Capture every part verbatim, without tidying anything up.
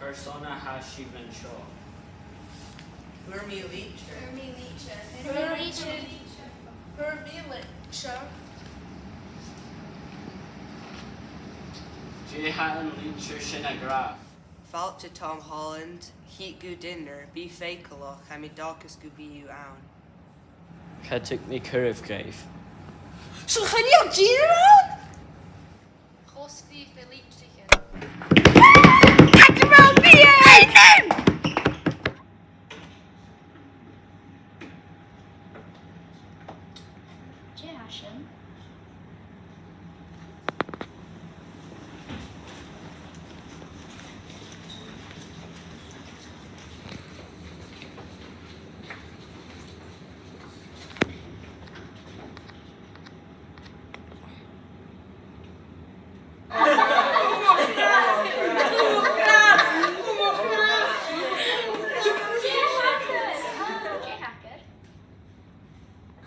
Carson a tha sibh an seo? Fhuair mi litir. Fhuair mi litir. Fhuair mi litir. Fhuair mi litir. Dè tha an litir sin ag ràdh? Fàilte, Tom Holland. Thig gu dinnear, bi faiceallach, tha mi an dòchas gum bi thu ann. Cha tug mi cuireadh dhuibh. So chan eil dinnear ann? Chosgaidh mi litrichean. Cad a bheil mi ann? Dè tha sin?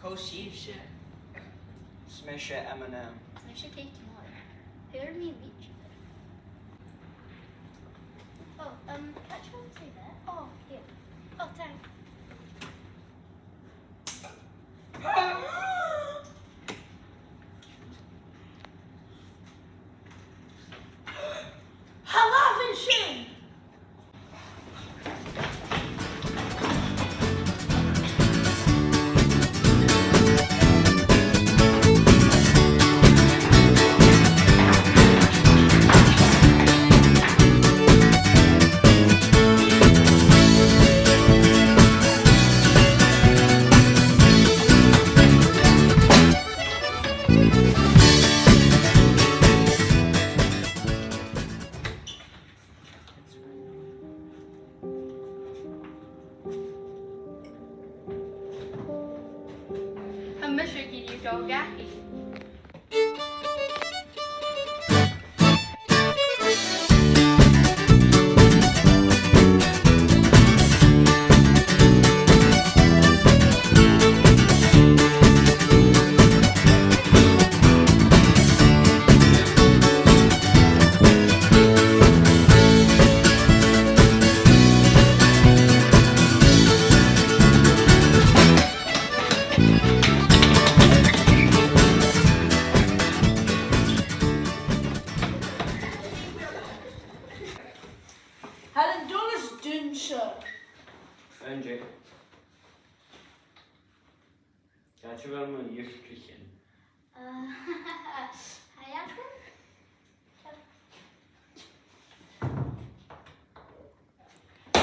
Cò sibhse? Is mise Eminem. Is mise Kate Moore. Fhuair mi litir. Oh, um, can I try and say that? Oh, yeah. Oh, thanks. Tha làmh an sin! Tha mise ag iarraidh dol dhachaigh. Tha an doras dùinte. An-diugh. Càit a bheil mo litrichean? Uh, tha iad agam.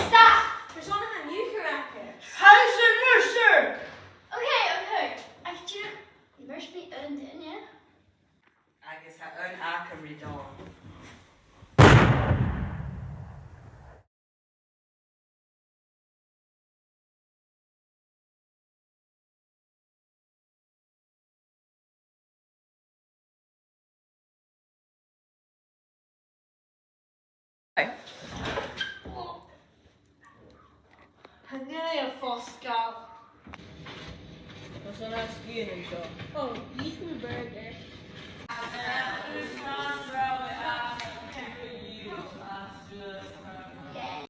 Stop! There's one in the new cracker. How's the rooster? Okay, okay. I do. Must be earned in, yeah? Agus tha aon agam ri dol. Tha an duine a' fosgladh. Tha sinn a' sgian an seo. Oh, ith mi burger.